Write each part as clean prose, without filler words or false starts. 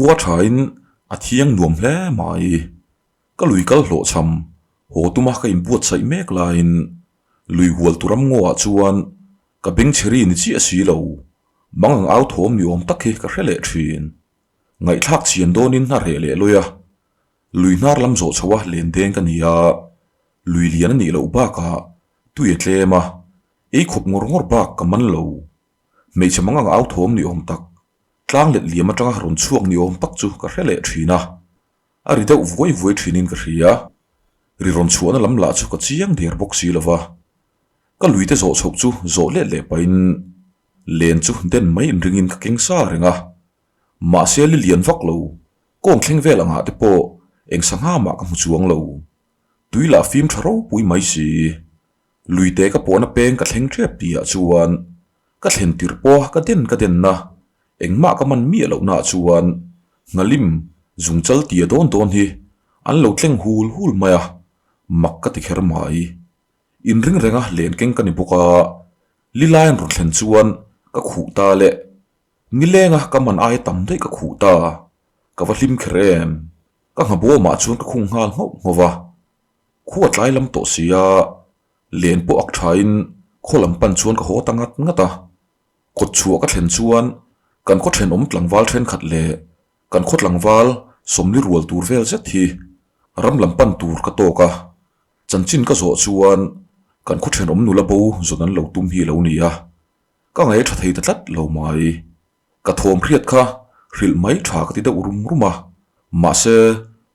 Khua thain a thiang nuam hle mai. Ka lui kal hlawhchham haw tuma ka inbuatsaih mek laiin lui hual tu ram ngaw ah chuan ka bengchhe ri ni chiah si lo, mang ang au thawm ni awm tak hi ka hre leh thin. Ngaihthlak chian dawnin a reh leh lawi a, lui hnar lam zawh chho a len deng ka ni a, lui lian a nih loh bakah tui a tlem a, ei khawp ngawr ngawr bak ka man lo. Hmeichhe mang ang au thawm ni awm tak, tlang let liam atanga rawn chhuak ni awm tak chu ka hre leh thin a, a ri deuh vuai vuai thinin ka hria. Ri rawn chhuahna lam lah chu ka chiang der bawk si lo va, ka luite zawh chhoh chu zawh let leh pahin len chu den mai inringin ka keng sa reng a. Mahse li lian vak lo, kawng thleng vel angah te pawh eng sangha mah ka hmu chuang lo. Tui lah fim tha ropui mai si. Luite ka pawhna peng ka thleng tep tihah chuan ka thlen tirh pawha ka den ka denna engmah ka man miah lohnaah chuan nghalim zungchal tia dawn dawn hi an lo tleng hul hul mai a, mak ka ti kher mai. Inring renga len keng ka ni bawk a, li lai an rawn thlen chuan ka khuh ta leh Nilenga ka man aia tam daih ka khuh ta, ka va hlim kher em? Ka nghabawmah chuan ka khung nghal nghauh nghauh va. Khua tlai lam tawh si a, len pawh ak thain khaw lam pan chuan ka haw ta ngat ngat a. Kawt chhuah ka thlen chuan kan khaw thenawm tlangval thenkhat leh kan khaw tlangval sawmli rual tur vel zet hi ram lam pan tur ka tawk a. Chanchin ka zawh chuan kan khaw thenawm nula bo zawn an lo tum hi a lo ni a. Ka ngaih tha thei ta tlat lo mai. Ka thawm hriat kha hrilh mai tha ka ti deuh rum rum a, mahse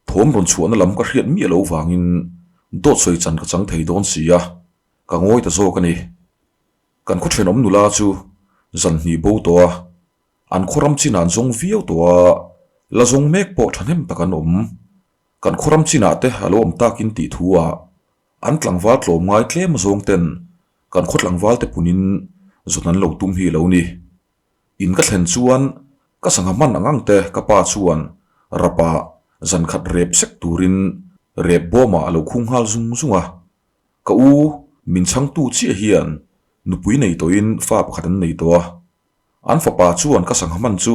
thawm rawn chhuahna lam ka hriat miah lo vangin dawt sawi chan ka chang thei dawn si a, ka ngawi ta zawk a ni. Kan khaw thenawm nula chu zan hnih bo tawh a, an khaw ram chin ah an zawng viau tawh a, la zawng mek pawh thahnem tak an awm. Kan khaw ram chinah te a lo awm takin tih thu ah an tlangval tlawm ngai tlem zawng ten kan khaw tlangval te punin zawn an lo tum hi lo ni. In ka thlen chuan ka sangha hman ang ang te ka pa chuan rapa zan khat rep sek turin rep bawmah a lo khung nghal zung zung a. Ka u min chhangtu chiah hian nupui nei tawhin fa pakhat an nei tawh a. An fapa chuan ka sangha hman chu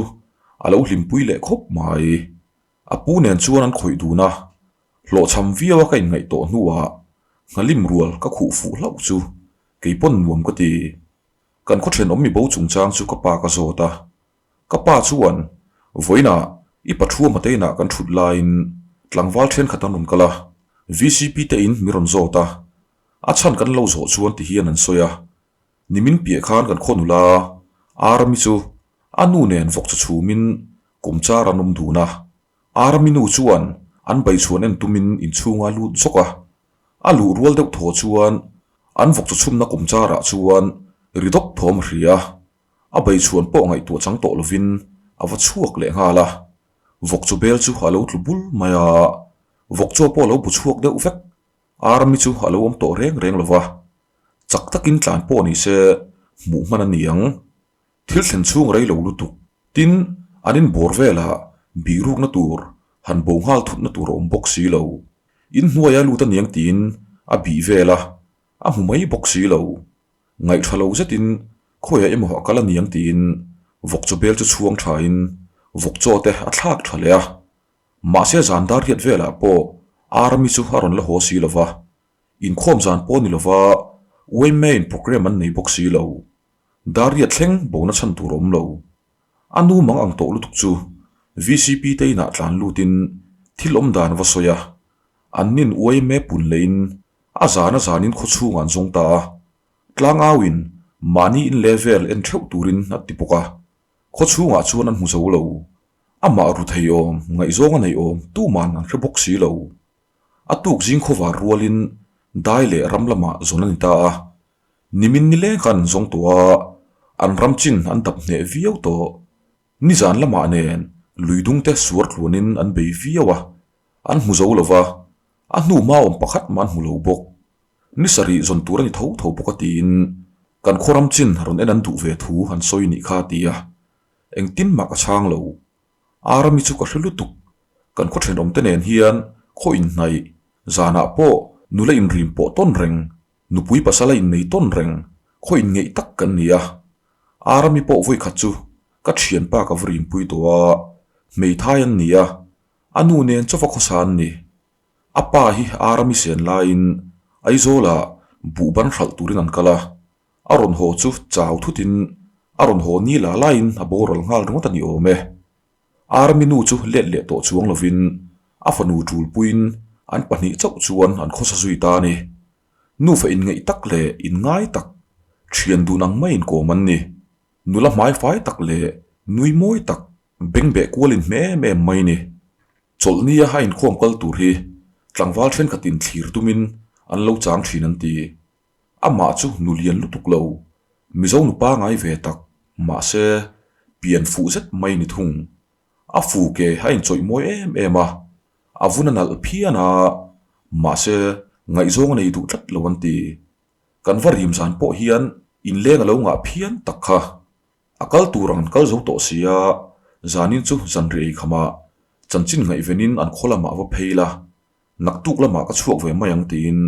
a lo hlimpui leh khawp mai. A pu nen chuan an khawih dun a, hlawhchham viau a ka inngaih tawh hnuah nghalim rual ka khuh fuh hlauh chu kei pawn nuam ka ti. Kan khaw thenawm mi bo chungchang chu ka pa ka zawt a, ka pa chuan vawiinah i pathua hmateinah kan thut laiin tlangval thenkhat an rawn kal a, VCP te in mi rawn zawt a, a chhan kan lo zawh chuan ti hian an sawi a, nimin piah khan kan khaw nula Arami chu a nu nen vawk chu chhumin Kumchar an awm dun a, Army nu chuan an baichhuan en tumin inchhunga lut zawk a, a luh rual deuh thaw chuan an vawk chu chhumna kumcharah chuan ri dawp thawm a hria a, a baichhuan pawh ngaihtuah chang tawh lovin a va chhuak leh nghal a, vawk chu bel chu a lo tlu bul mai a, vawk chaw pawh a lo bu chhuak deuh vek, Army chu a lo awm tawh reng reng lo va, chak takin tlan pawh ni se hmuh hman a ni ang. Thil thlen chhung rei lo lutuk. Tin, an inbawr velah bihrukna tur, han bo nghal thutna tur a awm bawk si lo. Inhnuaia lut a niang tiin a bih vel a, a hmu mai bawk si lo. Ngaihṭha lo zetin khawiah emaw a kal a niang tiin vawk chaw bel chu chhuang ṭhain vawk chaw te a thlak ṭha leh a. Mahse zan dar riat velah pawh Army chu a rawn la haw si lo va, inkhawm zan pawh ni lova Waymain programme an nei bawk si lo. Daria thleng bona chhan tur a awm lo. A nu mang ang tawh lutuk chu VCP te inah tlan lutin thil awm dan a va sawi a, an nin uaime pun lehin a zan a zanin khaw chhungah an zawng ta a, tlangauin mahni in level en theuh turin a ti bawk a, khaw chhungah chuan an hmu zo lo. Amah ru thei awm, ngaihzawng a neih awm tuman an hre bawk si lo. A tuk zing khawvar rualin dai leh ram lamah zawn a ni ta a, Nimin nileng khan an zawng tawh a, an ram chin an dap hneh viau tawh. Nizan lamah nen lui dungte suar tluanin an bei viau a, an hmu zo lo va, a hnu hma awm pakhat mah an hmu lo bawk. Ni sarih zawn tur a ni tho tho bawk a tiin kan khaw ram chin rawn en an duh ve thu an sawi nih kha a ti a, engtin mah ka chhang lo. Arami chu ka hre lutuk, kan khaw thenawmte nen hian khaw inhnaih zanah pawh nula inrim pawh tawn reng Nupui pasal a innei tawn reng, khaw inngeih tak kan ni a. Arami pawh vawi khat chu ka thianpa ka va rinpui tawh a, Hmeithai an ni a, a nu nen chawva khawsa an ni. A pa hi Arami sen laiin Aizawlah buhban hralh turin an kal a, a rawn haw chu chau thutin a rawn haw ni la laiin a boral nghal ringawt a ni awm e. Arami nu chu let leh tawh chuang lovin a fanu ṭulpuiin an pahnih chauh chuan an khawsa zui ta a ni. Nufa inngeih tak leh inngai tak, ṭhian dun ang maiin kawm an ni. Nula hmaifai tak leh nui mawi tak, bengbeh kualin hme em em mai ni. Chawlhnia a inkhawm kal tur hi tlangval thenkhatin thlir tumin an lo chang thin an ti. Amah chu nu lian lutuk lo, Mizo nu pangai ve tak, mahse pian fuh zet mai ni thung. A fu ke a inchawih mawi em em a, a vun a nalh phian a, mahse ngaihzawng a nei duh tlat lo an ti. Kan va rim zan pawh hian inleng a lo ngah phian tak kha. A kal tur ang an kal zo tawh si a, zanin chu zanriah ei khamah chanchin ngaihvenin an khaw lamah va phei la, naktuk lamah ka chhuak ve mai ang tiin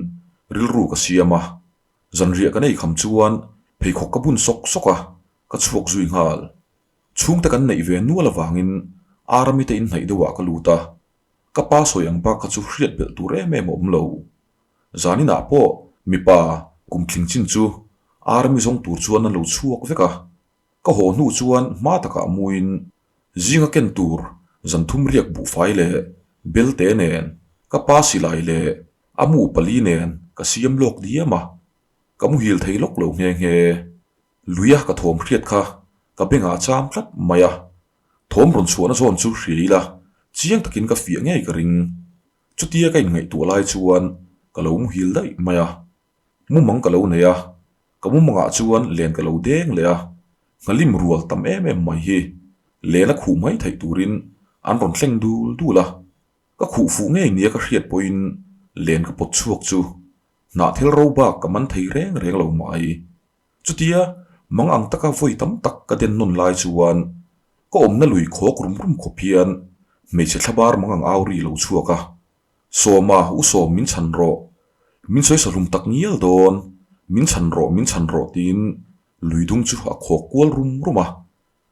rilru ka siam a. Zanriah kan ei kham chuan pheikhawk ka bun sawk sawk a, ka chhuak zui nghal. Chhungte kan neih ve nual avangin Arami te inhnaih deuhah ka lut a, ka pa sawi ang bak kha chu hriat belh tur em em a awm lo. Zaninah pawh mipa kum tling chin chu Army zawng tur chuan an lo chhuak vek a, ka haw hnu chuan hma takah muin zinga ken tur zan thum riak buhfai leh belte nen ka pa silai leh a mu pali nen ka siam lawk diam a, ka muhil thei lawk lo nghe nghe. Luia ka thawm hriat kha ka bengah cham tlat mai a, thawm rawn chhuahna zawn chu hria ila chiang takin ka fiah ngei ka ring. Chutia ka inngaihtuah lai chuan ka lo muhil daih mai a, mumang ka lo nei a, ka mumangah chuan len ka lo deng leh a, nghalim rual tam em em mai hi len a khuh mai theih turin an rawn thleng dul dul a, ka khuh fuh ngei nia ka hriat pawhin len ka pawt chhuak chu hnahthel ro bak ka man thei reng reng lo mai. Chutia mang ang taka vawi tam tak ka den nawn lai chuan ka awmna lui khawk rum rum khawp hian hmeichhe thlabar mang ang au ri lo chhuak a, Sawma, u Sawm min chhan rawh, min sawi sahlum tak ngial dawn, min chhan rawh, min chhan rawh tiin lui dung chu a khawk kual rum rum a.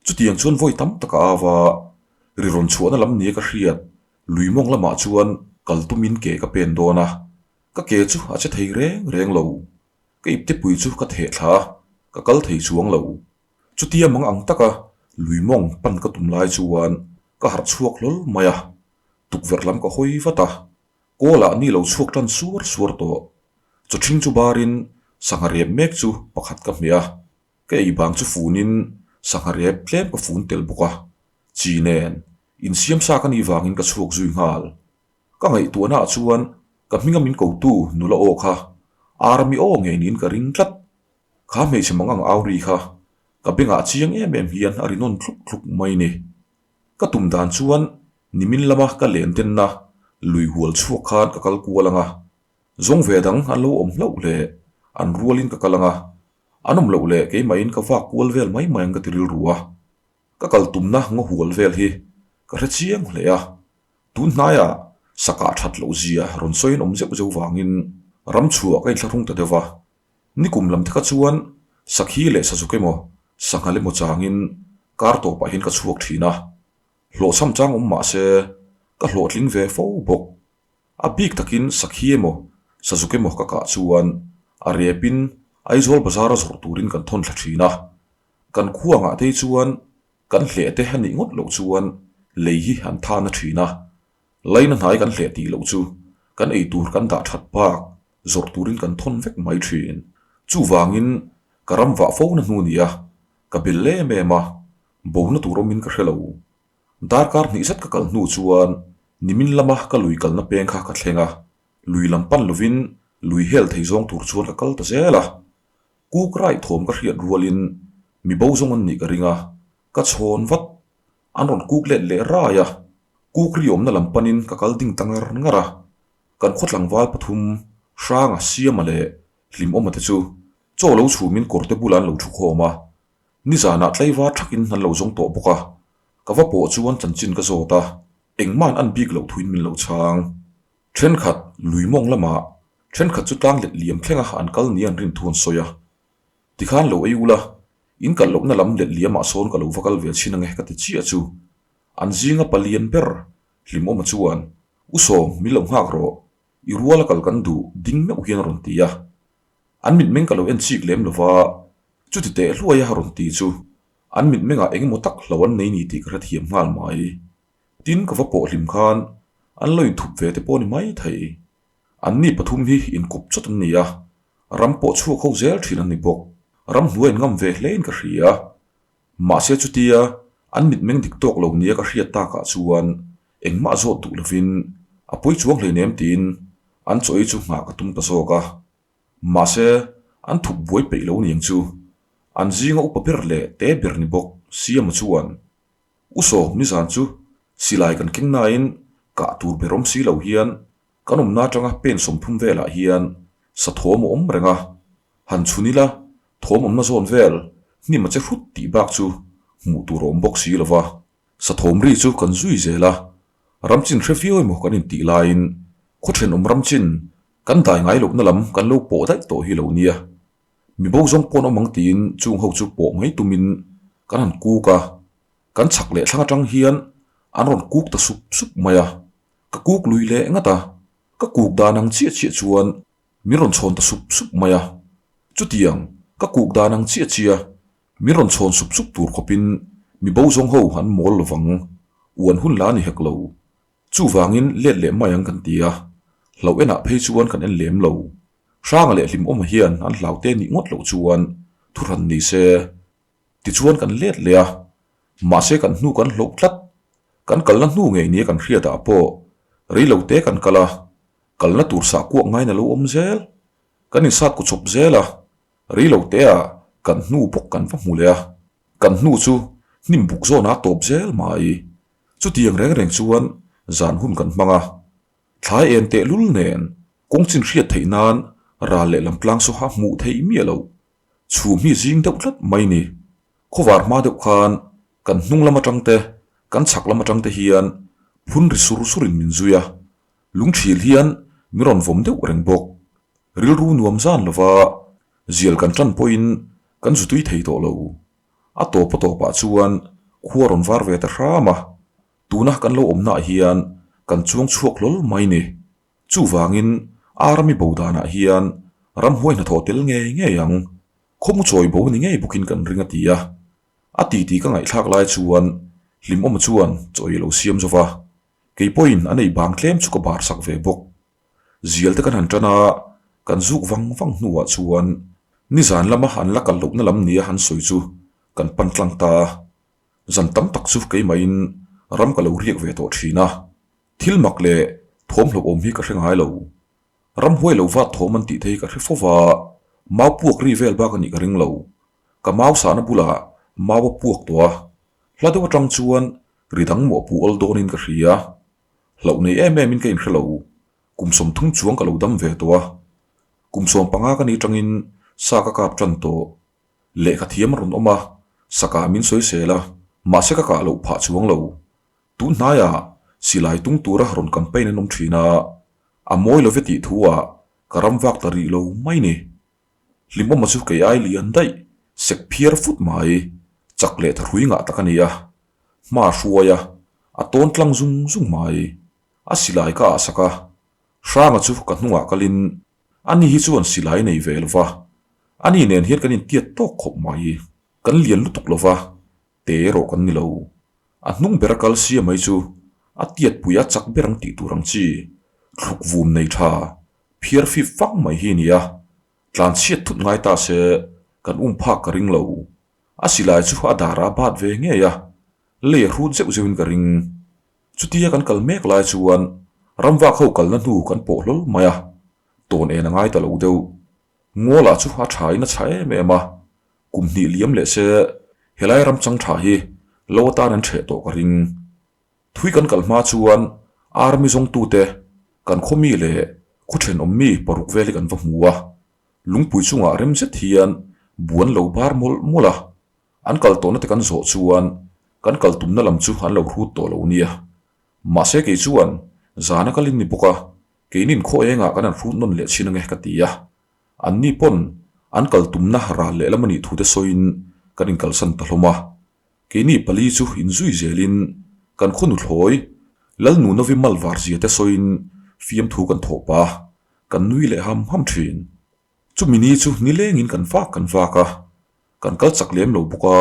Chutiang chuan vawi tam tak a au a, ri rawn chhuahna lam nia ka hriat, lui mawng lamah chuan kal tumin ke ka pen dawn a, ka ke chu a che thei reng reng lo. Ka iptepui chu ka theh thla a, ka kal thei chuang lo. Chutia mang ang taka lui mawng pan ka tum lai chuan ka harh chhuak hlawl mai a, tukverh lam ka hawi vat a, kawlah ni lo chhuak tan suar suar tawh. Chawṭhing chu barin sangha rep mek chu pakhat ka hmeh a, ka ei bang chu funin sangha rep tlem ka fun tel bawk a, chi nen insiam sa ka nih vangin ka chhuak zui nghal. Ka ngaihtuahnaah chuan ka hminga min kotu nula aw kha Army aw ngei niin ka ring tlat. Kha hmeichhe mang ang au ri kha ka bengah chiang em em hian a ri nawn thluk thluk mai ni. Ka tum dan chuan nimin lama ka len denna lui hual chhuak khan ka kal kual ang a, zawng ve dang an lo awm hlauh leh an rualin ka kal ang a, an awm loh leh keimahin ka vak kual vel mai mai ang ka ti rilru a. Ka kal tumna ngaw hual vel hi ka hre chiang hle a, Tun hnaiah sakah that loh zia rawn sawiin awm zeuh zeuh vangin ram chhuah ka inthlahrung ta deuh va. Nikum lam te kha chuan sakhi leh sazuk emaw sanghal emaw changin kar tawpah hian ka chhuak thin a. Hlawhchham chang awm mah se ka hlawhtling ve fo bawk. A bik takin sakhi emaw sazuk emaw ka kah chuan a repin Aizawl bazar a zawrh turin kan thawn thla thin a. Kan khuangah te hi chuan Kan hleh te a nih ngawt loh chuan lei hi an tha na thin a, laina hnai kan hleh tih loh chu kan ei tur kan dah that bak zawrh turin kan thawn vek mai thin. Chuvangin ka ram vah fo na hnu nia ka bel em em a, bona tur awmin ka hre lo. Darkar hnih zet ka kal hnu chuan nimin lama ka lui kalna peng kha ka thleng a, lui lam pan lovin lui hel thei zawng tur chuan ka kal ta zel a. Kuk raih thawm ka hriat rualin mi bo zawng an nih ka ring a, ka chhawn vat. An rawn kuk let leh rai a, kuk ri awmna lam panin ka kal ding ta ngar ngar a. Kan khaw tlangval pathum, Hranga, Siama leh Hlimawma te chu chaw lo chhumin kawrte bulah an lo thu khawm a. Nizanah tlaivar thakin an lo zawng tawh bawk a, ka va pawh chuan chanchin ka zawt a, engmah an bik loh thuin min lo chhang. Thenkhat lui mawng lamah thenkhat chu tlang let liam thlenga an kal nia an rin thu an sawi a. Tikhan lo ei ula, in kal lohna lam let liamah sawn ka lo va kal ve chhin ange ka ti chiah chu. An zinga palian ber Hlimawma chuan, U Sawm, min lo nghak rawh, i ruala kal kan duh ding meuh hian a rawn ti a. An mitmeng ka lo en chik lem lo va, chuti teh hluaia a rawn ti chu an mitmengah eng emaw tak hlo an nei ni tih ka hrethiam nghal mai. Tin, ka va pawh hlim khan an lo inthup ve te pawh ni mai thei. Anni pathum hi inkawp chawt an ni a, ram pawh chhuak ho zel thin an ni bawk. Ramhnuai an ngam ve hlein ka hria. Mahse chutia an mitmeng dik tawk lo nia ka hriat takah chuan engmah zawt duh lovin a pawi chuang hleinem tiin an chaw ei chu nghah ka tum ta zawk a. Mahse an thup buai peih lo niang chu an zinga upa ber leh te ber ni bawk Siama chuan U Sawm nizan chu silai kan keng nain kah tur ber awm si lo hian Kan awmna atanga pen 30 velah hian sa thawm a awm reng a, han chhun ila thawm awmna zawn vel hnim a che hrut tih bak chu hmuh tur a awm bawk si lova. Sa thawm ri chu kan zui zel a, ram chin hre viau emaw kan intih laiin khaw thenawm ram chin kan dai ngai lohna lam kan lo pawh daih tawh hi lo nia. Mi bo zawng pawn awm ang tiin chung ho chu pawh mai tumin kan han kuk a, kan chhak leh thlang atang hian an rawn kuk ta sup sup mai a. Ka kuk lui leh ngat a, ka kuk dan ang chiah chiah chuan min rawn chhawn ta sup sup mai a. Chutiang, ka kuk dan ang chiah chiah min rawn chhawn sup sup tur khawpin mi bo zawng ho an mawl lo vang, uan hun la a ni hek lo. Chuvangin let leh mai ang kan ti a, hlauh enah phei chuan kan en lem lo. Hranga leh Hlimawma hian an hlau te nih ngawt loh chuan thuhran ni se. Tichuan kan let leh a, mahse kan hnu kan hloh tlat. Kan kalna hnu ngei nia kan hriatah pawh rei lo te kan kal a, kalna tur sah kuak ngaiin a lo awm zel. Kan insat ku chawp zel a, rei lo teah kan hnu bawk kan va hmu leh a, kan hnu chu hnim buk zawnah a tawp zel mai. Chutiang reng reng chuan zan hun kan hmang a, thlai en tehlul nen kawng chin hriat theih nan ral leh lam tlang saw ha hmuh theih miah loh. Chhum hi zing deuh tlat mai ni. Khawvar hma deuh khan kan hnung lam atang te, kan chhak lam atang te hian phun ri sur surin min zui a, lungthil hian min rawn vawm deuh reng bawk. Rilru nuam zan lova zial kan tan pawhin kan zu tui thei tawh lo. A tawp a tawpah chuan khua rawn var ve ta hram a, tuna kan lo awmnaah hian kan chuang chhuak hlawl mai ni. Chuvangin Army bo danah hian ramhuai hnathawh tel ngei ngei ang, khawmu chawi bo ni ngei bawkin kan ring a ti a. A titi ka ngaihthlak lai chuan Hlimawma chuan chawi a lo siam zo va, kei pawhin a nei bang tlem chu ka bar sak ve bawk. Zial te kan han tan a, kan zuk vang vang hnuah chuan nizan lama an la kal lohna lam nia han sawi chu kan pan tlang ta a. Zan tam tak chu keimahin ram ka lo riak ve tawh thin a. Thil mak leh thawm hlauhawm hi ka hre ngai lo. Ramhuai lo vat thawm an tih te hi ka hre fo va, mau puak ri vel bak a nih ka ring lo. Ka mau sahna bulah mau a puak tawh a, hla deuh atang chuan ri dang mawh pu awl dawnin ka hria. Hlauh nei em em in ka inhre lo. Kum 30 chuang ka lo dam ve tawh a. Kum 15 ka ni tangin sa ka kap tan tawh. Lehkha thiam a rawn awm a, sa kah min sawisel a, mahse ka kah loh phah chuang lo. Tun hnaiah silai tung tura rawn campaign an awm thin a, a mawi lo ve tih thu ah ka ram vak ta rih lo mai ni. Hlimawma chu kei ai lian daih, sek phiar fut mai, chak leh thahrui ngah tak a ni a. Hma a hruai a, a tawn tlang zung zung mai. A silai ka ah sak a, Hranga chu ka hnungah kalin ani hi chuan silai nei ve lo va, ani nen hian kan intiat tawk khawp mai. Kan lian lutuk lo va, te erawh kan ni lo. A hnung bera kal sia mai chu a tiat pui a chak ber ang tih tur ang chi, thluk vum nei tha, phiar fip vang mai hi a ni a. Tlan chhiat thut ngai ta se kan um phak ka ring lo. A silai chu a darah a bat ve ngei a, lei a hrut zeuh zeuhin ka ring. Chutia kan kal mek lai chuan ramvak ho kalna hnu kan pawh hlawl mai a, tawn en a ngai ta lo deuh. Ngawlah chu a tha in a chha em em a, Kum hnih liam leh se helai ram chang tha hi lo atan an ṭheh tawh ka ring. Thui kan kal hma chuan army zawngtute kan khaw mi leh khaw ṭhenawm mi paruk vel hi kan va hmu a, lungpui chungah rem zet hian buan lo bar mawlh mawlh a, an kal tawhna te kan zawh chuan kan kal tumna lam chu an lo hrut tawh lo nia. Mahse kei chuan zana kalin ni bawk a, keinin khaw engah kan han hrut nawn leh chhin ange ka ti a. Anni pawn an kal tumna ral lehlam a nih thu te sawiin kan inkalsan ta hlawm a. Keini pali chu inzui zelin Kan khaw nuthlawi Lalnunovi mal var zia te sawiin fiamthu kan thawh pah a, kan nui leh ham ham thin. Chumi ni chu nilengin kan vak kan vak a, kan kal chak lem lo bawk a,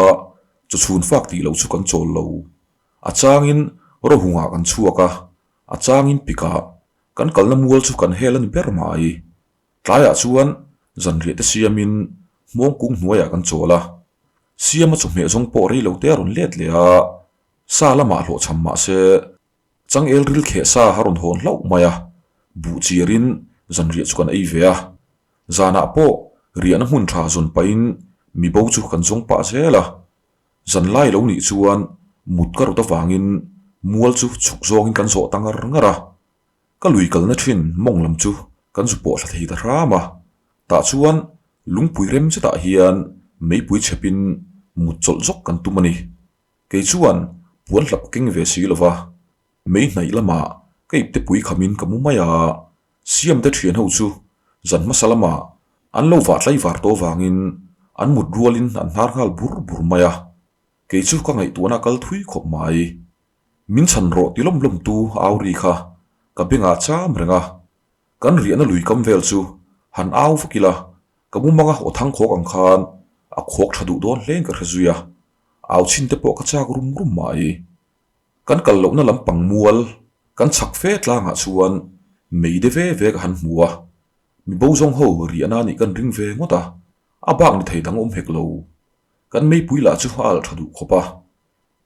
chawchhun fak tih loh chu kan chawl lo. A changin rawhungah kan chhuak a, a changin pikah kan kalna mual chu kan hel a ni ber mai. Tlaiah chuan zanriah te siamin hmawng kung hnuaiah kan chawl a, siama chawhmeh zawng pawh rei lo te a rawn let leh a, sa lamah hlawhchham mah se changel ril kheh sa a rawn hawn hlauh mai a, buh chiarin zanriah chu kan ei ve a. Zanah pawh riahna hmun tha zawn pahin mi bo chu kan zawng pah zel a, zanlai lo nih chuan mut ka rawt avangin mual chu chhuk zawngin kan zawh ta ngar ngar a. Ka lui kalna thin mawng lam chu kan zu pawh thla thei ta hram a, tah chuan lungpui rem chetah hian meipui chhepin mut chawlh zawk kan tum a ni. Kei chuan puan hlap ka keng ve si lo va, mei hnaih lamah ka ipte pui khamin ka mu mai a, Siamte thian ho chu zan hmasa lamah an lo vah tlaivar tawh vangin an mut rualin an hnar nghal bur bur mai a, kei chu ka ngaihtuahna kal thui khawp mai. Min chhan rawh ti lawm lawm tu au ri kha ka bengah cham reng a, kan riahna lui kam vel chu han au vak ila ka mumanga aw thang khawk ang khan a khawk tha duh dawn hlein ka hre zui a, au chhin te pawh ka chak rum rum mai. Kan kal lohna lampang mual kan chhak fe tlangah chuan mei de ve ve ka han hmu a, mi bo zawng ho riahna nih kan ring ve ngawt a, a bak ni thei dang awm hek lo. Kan meipui lah chu a alh tha duh khawp a.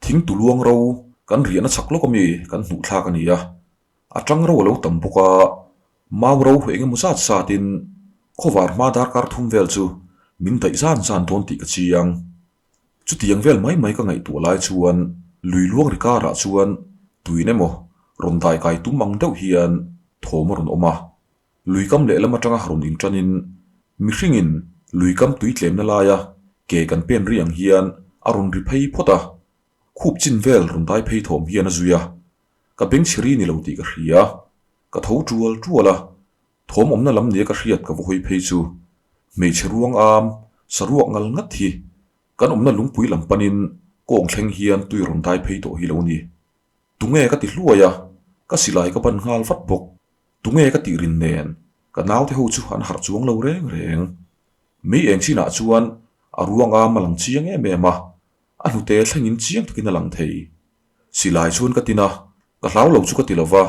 Thing tu luang ro kan riahna chak lawk ami kan hnuh thlak a ni a, a tang ro a lo tam bawk a, mau ro eng emaw zat zatin khawvar hma darkar thum vel chu min daih zan zan dawn tih ka chiang. Chutiang vel mai mai ka ngaihtuah lai chuan lui luang ri karah chuan tuin emaw rawn dai kai tum ang deuh hian thawm a rawn awm a, lui kam lehlam atanga rawn inṭanin mihringin lui kam tui tlemna laia ke kan pen ri ang hian a rawn ri phei phawt a, khup chin vel rawn dai phei thawm hian a zui a, ka bengchhe ri ni lo tih ka hria, ka tho ṭual ṭual a, thawm awmna lam nia ka hriat ka va hawi phei chu hmeichhe ruang am saruak ngal ngat hi kan awmna lungpui lam panin kawng thleng hian tui rawn dai phei tawh hi lo ni. Tunge ka ti hluai a, ka silai ka ban nghal vat bawk. Tunge ka tih rin nen ka naute ho chu an harh chuang lo reng reng. Mei eng chinah chuan a ruang am a lang chiang em em a, a hnute thlengin chiang takin a lang thei. Silai chuan ka tin a, ka hlau lo chu ka ti lo va,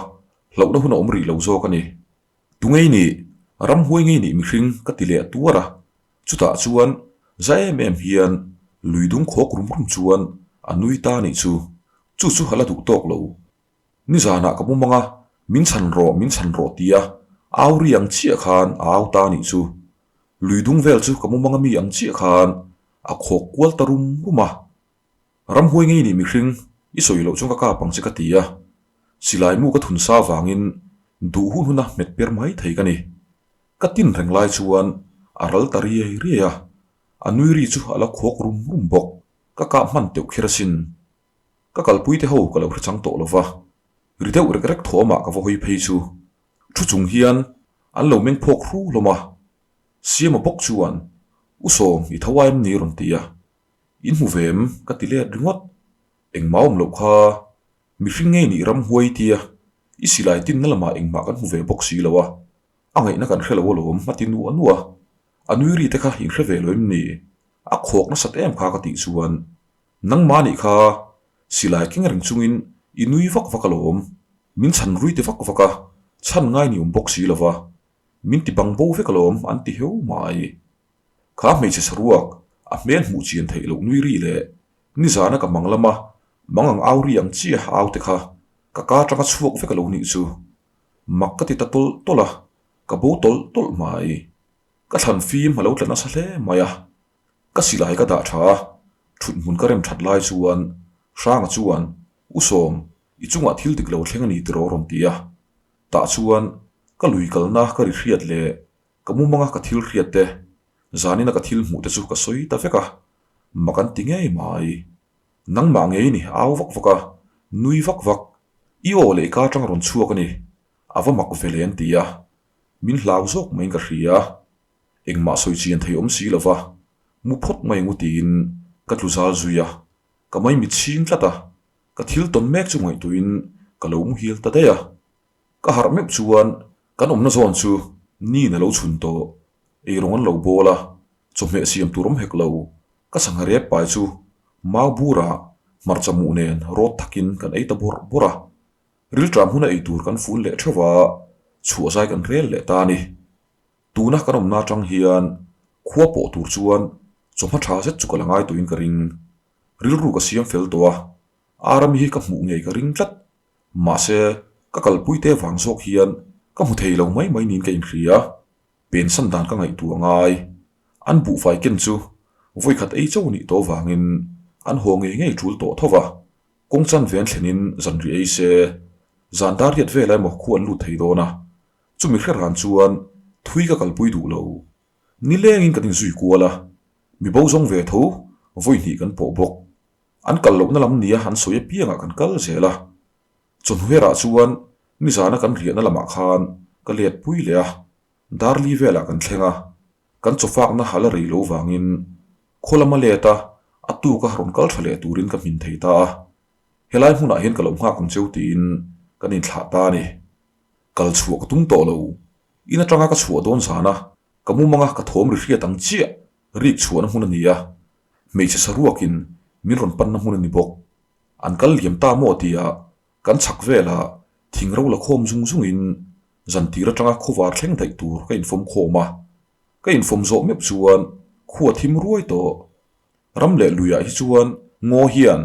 hlauhna hun a awm rih lo zawk a ni. Tungei nih, ramhuai ngei nih mihring ka ti leh tuar a, chutah chuan za em em hian lui dung khawk rum rum chuan a nui ta nih chu, chu chu a la duh tawk lo. Nizanah ka mumang a, min chhan rawh, min chhan rawh tia au ri ang chiah khan a au ta nih chu. Lui dung vel chu ka mumang ami ang chiah khan a khawk kual ta rum rum a. Ramhuai ngei nih mihring, i sawi loh chuan ka kap ang che ka ti a. Silai mu ka thun sa vangin duh hun huna hmet per mai thei ka ni. Ka tin reng lai chuan a ral ta riai riai a, a nui ri chu a la khawk rum rum bawk. Ka kap hman teuh kher asin. Ka kalpui te ho ka lo hre chang tawh lo va, ri deuh rek rek thawmah ka va hawi phei chu thu chung hian an lo meng phawk hru hlawm a. Siama bawk chuan, U Sawm, i tho a em ni? rawn ti a. In hmu ve em? ka ti let ringawt. Engmah awm loh kha, mihring ngei nih ramhuai tia i silai tinna lamah engmah kan hmu ve bawk si lo a, a ngaihna kan hre lo alawm a ti nuah nuah a. A nui ri te kha in hre ve lo em ni? A khawk nasat em kha ka tih chuan Nangmah nih kha silai keng reng chungin i nui vak vak alawm, min chhan rui ti vak vak a, chhan ngai ni awm bawk si lo va, min ti bang bo vek alawm an ti heu mai. Kha hmeichhe saruak a hmel hmuh chian theih loh nui ri leh nizana ka mang lama mang ang au ri ang chiah au te kha ka ka atanga chhuak vek alo nih chu. Mak ka ti ta tawlh tawlh a, ka bo tawlh tawlh mai. Ka thlan fim a lo tla nasa hle mai a. Ka silai ka dah tha a, thut hmun ka rem that lai chuan Hranga chuan, U Sawm, i chungah thil dik lo thleng a ni tiraw rawn ti a. Tah chuan ka lui kalna ka ri hriat leh ka mumanga ka thil hriat te, zanina ka thil hmuh te chu ka sawi ta vek a, mak an ti ngei mai. Nangmah ngei ni au vak vak a, nui vak vak, i aw leh i ka atang rawn chhuak a ni, a va mak ve le an ti a, min hlau zawk maiin ka hria. Engmah sawi chian thei awm si lova, mu phawt mai ngu tiin ka tlu zal zui a, ka mai mit chhing tlat a. Ka thil tawn mek chu ngaihtuahin ka lo muhil ta daih a. Ka harh meuh chuan kan awmna zawn chu niin a lo chhun tawh. Eirawng an lo bawl a, chawhmeh siam tur awm hek lo. Ka sangha rep pai chu mau bura hmarcha muh nen rawt thakin kan ei ta bawrh bawrh a. Rilṭam huna ei tur kan fun leh ṭheuh a, chhuah zai kan rel leh ta a ni. Tuna kan awmna aṭang hian khua pawh tur chuan chawhma ṭha zet chu ka la ngai tawhin ka ring. Rilru ka siam fel tawh a, Arami hi ka hmuh ngei ka ring tlat. Mahse, ka kalpui te vang zawk hian ka hmu thei lo mai mai niin ka inhria. Pensan dan ka ngaihtuah ngai. An buhfai ken chu vawikhat ei cho nih tawh vangin an haw ngei ngei tul tawh tho va. Kawng chanve an thlenin zanri ei se, zan dar riat velah emaw khu an lut thei dawn a. Chumi hre ran chuan thui ka kalpui duh lo. Nilengin kan inzui kual a, mi bo zawng ve tho vawi hnih kan pawh bawk. An kal lohna lam nia an sawi apiangah kan kal zel a. Chawhnuherah chuan nizana kan riahna lamah khan ka let pui leh a, Darli velah kan thleng a, kan chawfakna a la rei lo vangin khaw lama let a, a tuka rawn kal tha leh turin ka hmin thei ta a. Helai hmunah hian ka lo nghak ang cheu tiin kan inthlah ta a ni. Kal chhuah ka tum tawh lo. In atanga ka chhuah dawn zana ka mumanga ka thawm ri hriat ang chiah rik chhuahna hmun a ni a, hmeichhe saruakin min rawn panna hmun a ni bawk. An kal liam ta maw tia kan chhak velah thing ro la khawm zung zungin zan tir atanga khawvar thleng daih tur ka infawm khawm a. Ka infawm zawh meuh chuan khua thim ruai tawh. Ram leh luiah hi chuan ngaw hian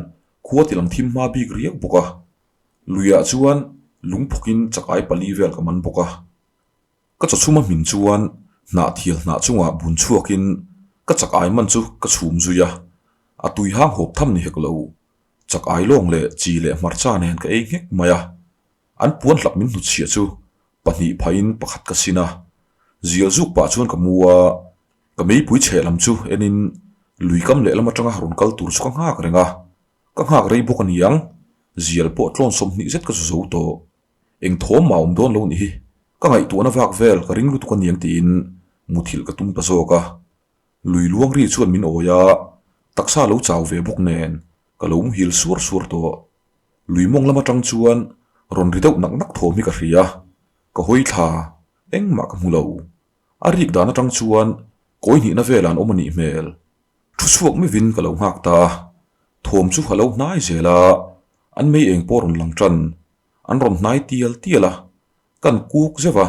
khua tilang thim hma bik riau bawk a. Luiah chuan lungphawkin chakai pali vel ka man bawk a. Ka chawchhum a hmin chuan hnah thial hnah chungah bun chhuakin ka chakai man chu ka chhum zui a, a tui hang hawp tham ni hek lo. Chakai lawng leh chi leh hmarcha nen ka ei nghek mai a. An puan hlap min hnutchhiah chu pahnih phahin pakhat ka sin a. Zial zuk pah chuan ka mu a, ka meipui chheh lam chu enin lui kam lehlam atanga rawn kal tur chu ka nghak reng a. Ka nghak rei bawk a ni ang, zial pawh tlawn 20 zet ka zu zo tawh. Eng thawm mah awm dawn lo nih hi, ka ngaihtuahna vak vel ka ring lutuk a niang tiin muthilh ka tum ta zawk a. Lui luang ri chuan min awi a, taksa lo chau ve bawk nen ka lo muhil suar suar tawh. Lui mawng lam atang chuan rawn ri deuh nak nak thawm hi ka hria, ka hawi thla, engmah ka hmu lo. A rik dan atang chuan kawi hnihna velah an awm a nih hmel. Thu chhuak mivin ka lo nghak ta a, thawm chu a lo hnai zel a, an mei eng pawh rawn lang tan, an rawn hnai tial tial a, kan kuk zeuh a,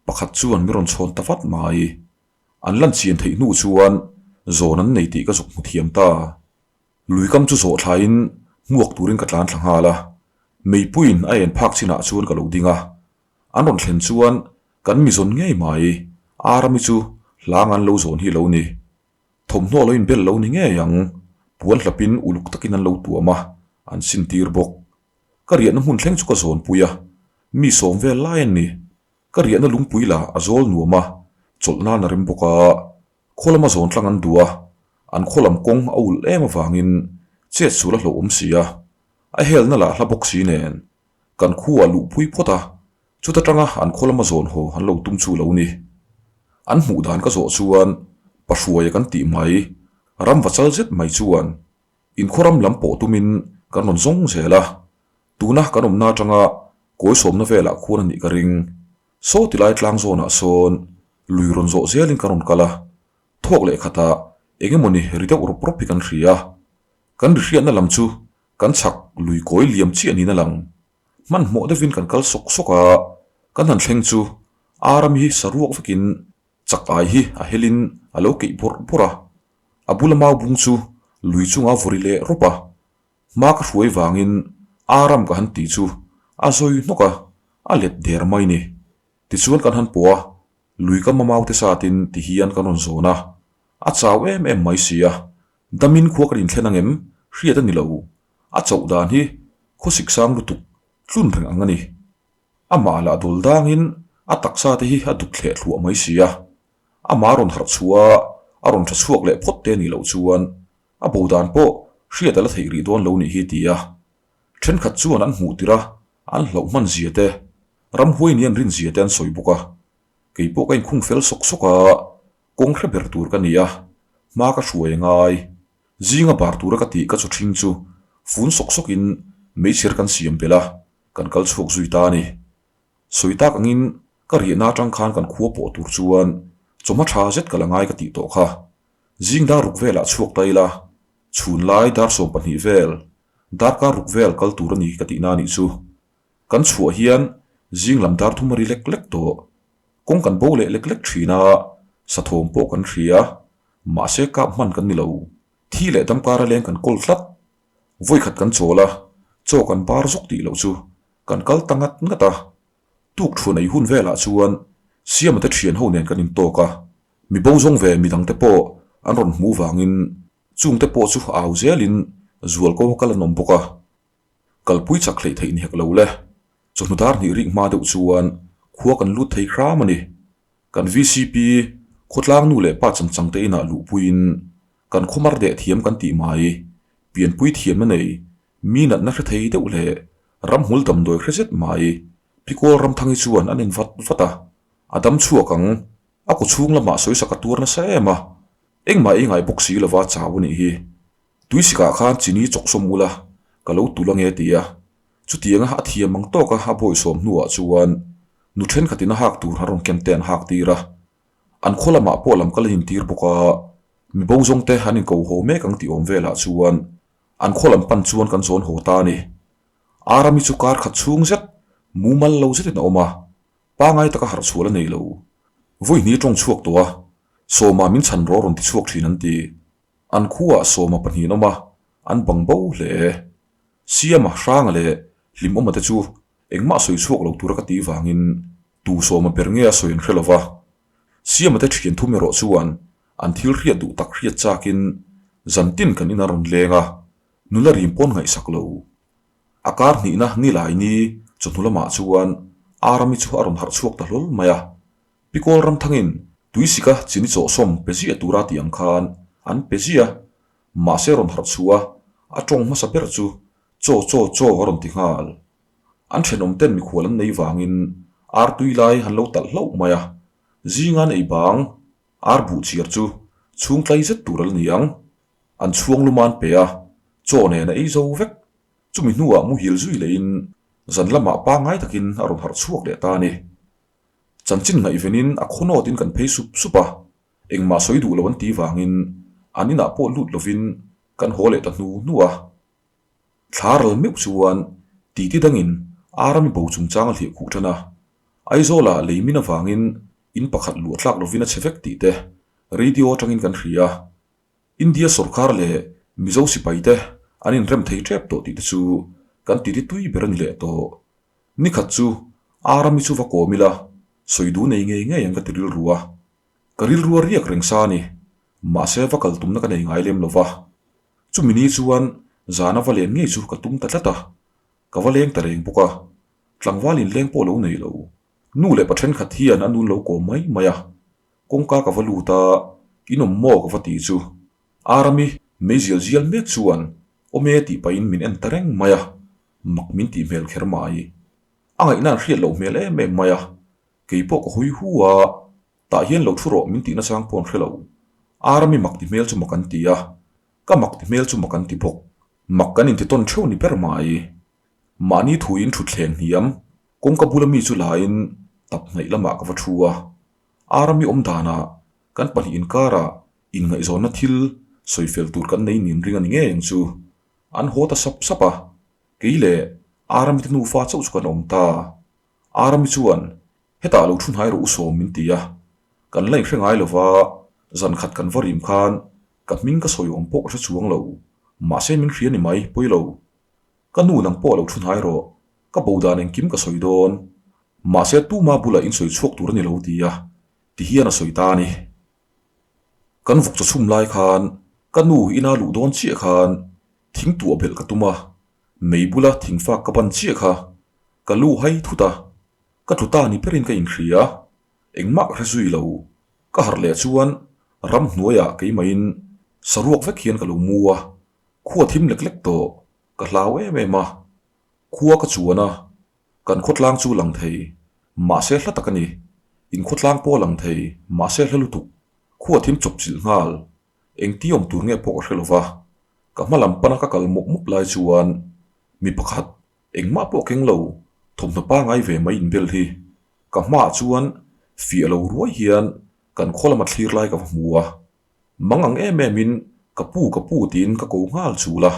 pakhat chuan mi rawn chhawn ta vat mai. An lan chian theih hnu chuan zawn an nei tih ka zuk hmu thiam ta. Lui kam chu zawh thlaiin hmuak turin ka tlan thla nghal a, meipuiin a en phak chinah chuan ka lo ding a, an rawn thlen chuan kan mi zawn ngei mai, Arami chu hlang an lo zawn hi lo ni. Thawmhnaw lo inbel lo ni ngei ang, puan hlapin uluk takin an lo tuam a, an sintir bawk. Ka riahna hmun thleng chu ka zawnpui a, mi sawm vel lai an ni. Ka riahna lungpui lah a zawl nuam a, chawlh nan a rem bawk a, khaw lama zawn tlang an duh a, an khaw lam kawng a ulh em avangin chet sul a hlauhawm si a, a helna lah hla bawk si nen kan khuah luhpui phawt a, Chuta tanga an khaw lama zawn haw an lo tum chu lo ni. An hmuh dan ka zawh chuan Pahruaia kan tih mai, ram va chal zet mai chuan inkhaw ram lam pawh tumin kan rawn zawng zel a. Tuna kan awmna atanga kawi sawmna velah khuan a nih ka ring. Saw tilai tlang zawnah sawn lui rawn zawh zelin kan rawn kal a, thawk leh khatah eng emawni ri deuh rawp rawp hi kan hria. Kan ri hriatna lam chu kan chhak lui kawi liam chiah niin a lang. Hmanhmawh deuhin kan kal sawk sawk a, kan han thleng chu Aram hi saruak vekin chak ai hi a helin a lo keih bawrh bawrh a, a bula mau bung chu lui chunga vawri leh rawp a, hma ka hruai vangin Aram ka han tih chu a zawi hnawk a, a let der mai ni. Tichuan kan han pawh a, lui ka mamau te satin ti hian kan rawn zawn a, a chau em em mai si a, damin khua kan inthlen ang em hriat a ni lo. A chauh dan hi khawsik sang lutuk tlun reng ang a ni. Amah lah dawl dangin a taksa te hi a duk thleh thluah mai si a. Amah rawn harh chhuah a, a rawn tha chhuak leh phawt te a nih loh chuan a bo dan pawh hriat a la theih rih dawn lo nih hi ti a. Thenkhat chuan an hmuh tirh a, an hlauh hman zia te, ramhuai ni an rin zia te an sawi bawk a. Kei pawh ka inkhung fel sawk sawk a, kawng hre ber tur ka ni a, hma ka hruai a ngai. Zinga bar tura ka tih ka chaw ṭhing chu fun sawk sawkin meichher kan siam belh a, kan kal chhuak zui ta a ni. Sawi tak angin ka riahna atang khan kan khua pawh tur chuan chawhma tha zet ka la ngai ka tih tawh kha. Zing dar ruk velah chhuak ta ila, chhun lai dar 12 vel, darkar ruk vel kal tur a ni ka tihna a nih chu. Kan chhuah hian zing lam dar thum a ri lek lek tawh. Kawng kan bo leh lek lek thin a, sathawm pawh kan hria, mahse kap hman kan ni lo. Thi leh damkar a leng kan kawl tlat. Vawikhat kan chawl a, chaw kan bar zawk tih loh chu kan kal ta ngat ngat a. Tuk thu nei hun velah chuan Siama te thian ho nen kan intawk a, mi bo zawng ve midang te pawh an rawn hmuh vangin chung te pawh chu au zelin zual ko kal an awm bawk a. Kalpui chak hleih theih ni hek lo le. Chawhnu dar hnih rik hma deuh chuan khua kan lut thei hram a ni. Kan vcp khawtlang nu leh pa chanchang te inah luhpuiin kan khawmar deh thiam kan tih mai, pianpui thiamna nei, mi natna hre thei deuh leh ramhmul damdawi hre zet mai Pikawl Ramthangi chuan an en vat vat a, a dam chhuak ang, a kaw chhung lamah sawisak a tuar nasa em a, engmah ei ngai bawk si lova chau a nih hi. Tuisikah khan chini chawksawm ula ka lo tul ange ti a, chutianga a thiam ang tawka a bawisawm hnuah chuan nu thenkhatin a hak tur a rawn ken te an hak tir a, an khaw lamah pawh lam kal an intir bawk a, mi bo zawng te an inko haw mek ang tih awm velah chuan an khaw lam pan chuan kan zawn haw ta a ni. Arami chu kar khat chhung zet mumal lo zetin a awm a, pangai taka harh chhuah la nei lo. Vawihni tawng chhuak tawh a, Sawma min chhan rawh rawn ti chhuak thin an ti. An khuaah Sawma pahnihin awm a, an bang bo hle. Siama, Hranga leh Hlimawma te chu engmah sawi chhuak lo tura ka tih vangin tu Sawma ber nge a sawi an hre lo va. Siama te thian thum erawh chuan an thil hriat duh tak hriat chakin zantin kan in a rawn leng a, nula rim pawn ngaihsak lo. A kar hnihna ni lai ni chawhnu lamah chuan Arami chu a rawn harh chhuak ta hlawl mai a. Pikawl Ramthangin tuisika chini chawhsawm pe ziah tura tih ang khan an pe ziah a, mahse rawn harh chhuah a, a tawng hmasa ber chu chaw chaw chaw a rawn ti nghal. An thenawm ten mikhual an nei vangin ar tui lai an lo talh hlauh mai a, zinga an ei bang ar buh chiar chu chhung tlai zet tur a la ni ang. An chhuang luma an pe a, chaw nen a ei zo vek. Chumi hnuah muhil zui lehin zan lamah pangngai takin a rawn harh chhuak leh ta a ni. Chanchin ngaihvenin a khawnawtin kan phei sup sup a, engmah sawi duh lo an tih vangin an inah pawh lut lovin kan haw leh ta hnu hnu a. Thla ral meuh chuan titi dangin Arami bo chungchang a hliah khuh tan a, Aizawlah lei min avangin in pakhat luah tlak lovin a chhe vek tih te radio atangin kan hria a. India sawrkar leh Mizo sipai te an inrem thei tep tawh tih te chu kan titi tui ber a ni leh tawh. Nikhat chu Arami chu va kawm ila, sawi duh nei ngei ngei ang ka ti rilru a. Ka rilru a riak reng sa a ni, mahse va kal tumna ka nei ngai lem lo va. Chumi ni chuan zana va len ngei chu ka tum ta tlat a, ka va leng ta reng bawk a. Tlangval inleng pawh lo nei lo. Nu leh pa thenkhat hian a nun lo kawm mai mai a. Kawngka ka va lut a, in awm maw ka va ti chu. Arami mei zial zial mek chuan awm e tih pahin min en ta reng mai a. Mak min tih hmel kher mai. A ngaihna an hriat loh hmel em em mai a, kei pawh ka hawi hu a, tah hian lo thu rawh min tihna chang pawh an hre lo. Arami mak ti hmel chu mak an ti a, ka mak ti hmel chu mak an ti bawk. Mak kan inti tawn theuh ni ber mai. Mahni thuin thutthleng hniam, kawngka bula mi chu laiin tap hnaih lamah ka va thu a. Arami awm danah kan pahnih inkarah inngaihzawnna thil sawifel tur kan nei nin ring a ni ngei ang chu. An haw ta sap sap a, kei leh Arami te nufa chauh chu kan awm ta. Arami chuan, Hetah lo thu hnai rawh u sawm min ti a, kan la inhre ngai lova, zan khat kan va rim khan ka hming ka sawi awm pawh ka hre chuang lo, mahse min hria ni mai, pawi lo. Ka nu nang pawh lo thu hnai rawh, ka bo dan engkim ka sawi dawn, mahse tuma bulah in sawi chhuak tur a ni lo ti a, ti hian a sawi ta a ni. Kan vawk chaw chhum lai khan ka nu ina luh dawn chiah khan thing tuah belh ka tum a, mei bula thing fak ka ban chiah kha ka lu hai thut a, ka tlu ta ni berin ka inhria, engmah ka hre zui lo, ka harh leh chuan ramhnuaiah keimahin saruak vek hian ka lo mu a, khua thim lek lek tawh ka hlau em em a, khua ka chuan a, Kan khawtlang chu lang thei, mahse hla tak a ni. In khawtlang pawh a lang thei, mahse hla lutuk. Khua thim chawp chilh nghal. Engti awm tur nge pawh ka hre lo va. Ka hma lam pana ka kal mawp mawp lai chuan. Mi pakhat, engmah pawh keng lo, thawmhnaw pangai ve mai inbel hi ka hmaah chuan fiah lo ruai hian kan khaw lama thlir lai ka va hmu a. Mang ang em em in ka pu ka pu tiin ka ko nghal chul a.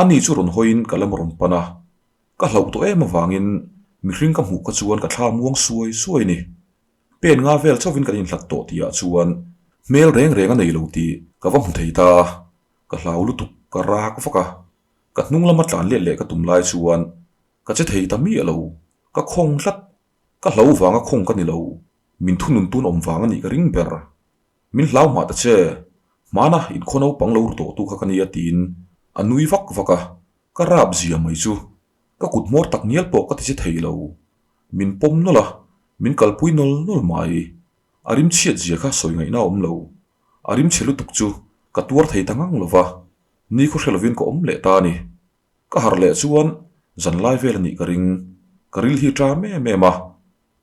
Ani chu rawn hawiin ka lam a rawn pan a. Ka hlauh tawh em avangin mihring ka hmuh kha chuan ka thla muang suai suai a ni. Pen nga vel chauhin kan inhlat tawh tihah chuan hmel reng reng a nei lo tih ka va hmu thei ta a, ka hlau lutuk ka rak vak a, ka hnung lama tlan let leh ka tum lai chuan ka che thei ta miah lo, ka khawng tlat, ka hlo vanga khawng ka ni lo, min thunun tun awm vang a nih ka ring ber. Min hlau hmah ta che, hmana inkhaw naupang lo ru tawhtu kha ka nia tiin a nui vak vak a, ka rap zia mai chu ka kut hmawr tak ngial pawh ka ti che thei lo. Min pawm nawlh a, min kalpui nawl nawl mai. A rim chhiat zia kha sawi ngaihna a awm lo. A rim chhe lutuk chu ka tuar thei ta ngang lo va, nikhaw hre lovin ka awm leh ta a ni. Ka harh leh chuan zanlai vel a nih ka ring. Ka ril hi ṭam em em a,